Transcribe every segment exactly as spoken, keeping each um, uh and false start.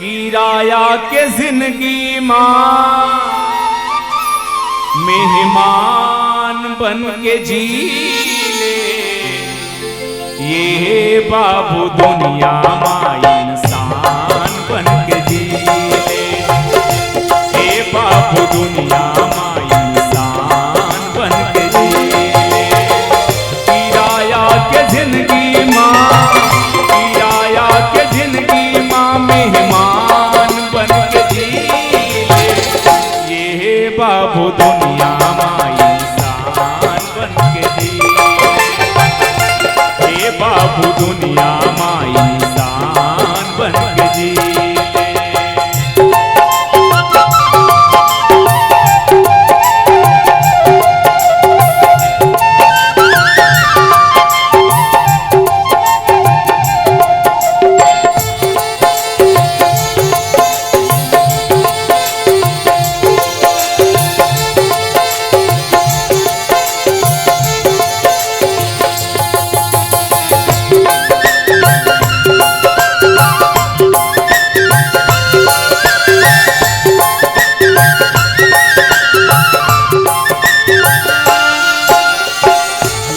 किराया के जिंदगी मा मेहमान बन के जी ले। ये बाबू दुनिया मा इंसान बन के जी ले। ये बाबू दुनिया मा इंसान बन के जी ले। किराया के जिंदगी मा, किराया के जिंदगी मा मेहमान बन के जी ले। ये बाबू दुनिया मा इंसान बन के जी ले। ये बाबू दुनिया मा इंसान बन के जी ले।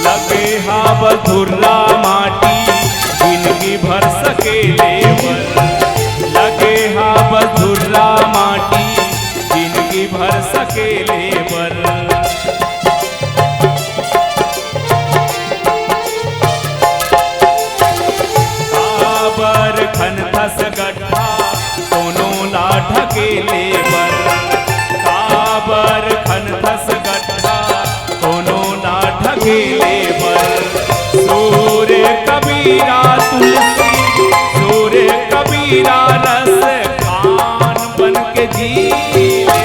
लगे हा बस धुर्रा माटी, जिंदगी भर सकेले बर। लगे हा बस धुर्रा माटी, जिंदगी भर सकेले बर। काबर खनथस गड्ढा कोनो ला ढकेले बर, काबर खनथस गड्ढा कोनो ला ढकेले बर। सूर कबीरा तुलसी, सूर कबीरा रस खान बन के जी ले।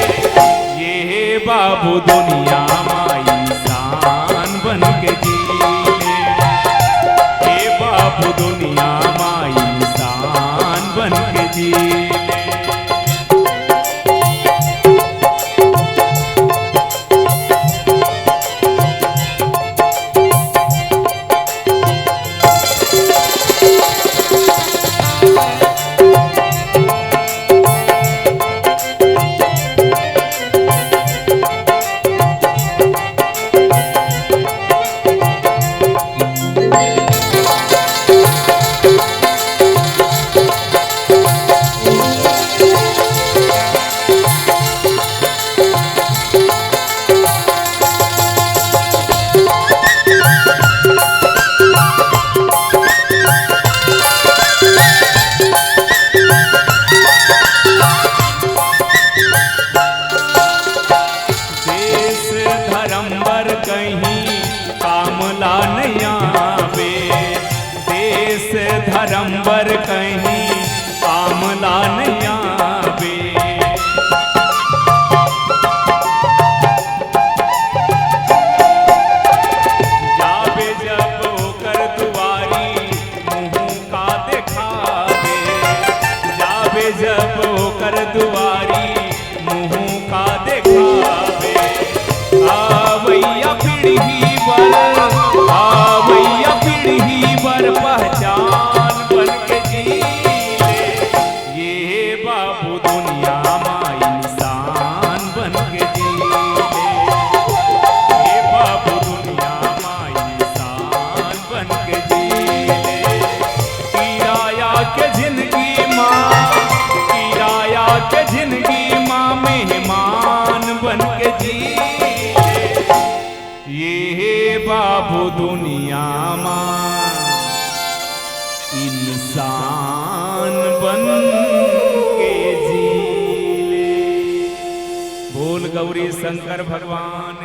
ये बाबू दुनिया मा इंसान बन के जी ले। ये बाबू दुनिया मा इंसान बन के जी ले। देश धर्म बर कहीं काम ला नइ आवे, देश धर्म बर कहीं काम ला नइ आवे। जाबे जब ओकर दुआरी, मुँह का देखाबे, जाबे जब ओकर दुआरी, मुँह का देखाबे। आवइया पीढ़ी बर, आवइया पीढ़ी बर पहचान बन के जी ले। ये बाबू दुनिया मा इंसान बन के जी ले। ये बाबू दुनिया मा इंसान बन के जी ले। किराया के जिंदगी मा, किराया के जिंदगी मा मेहमान बन के जी ले। ये बाबू दुनिया मा इंसान बन के जी ले। बोल गौरी शंकर भगवान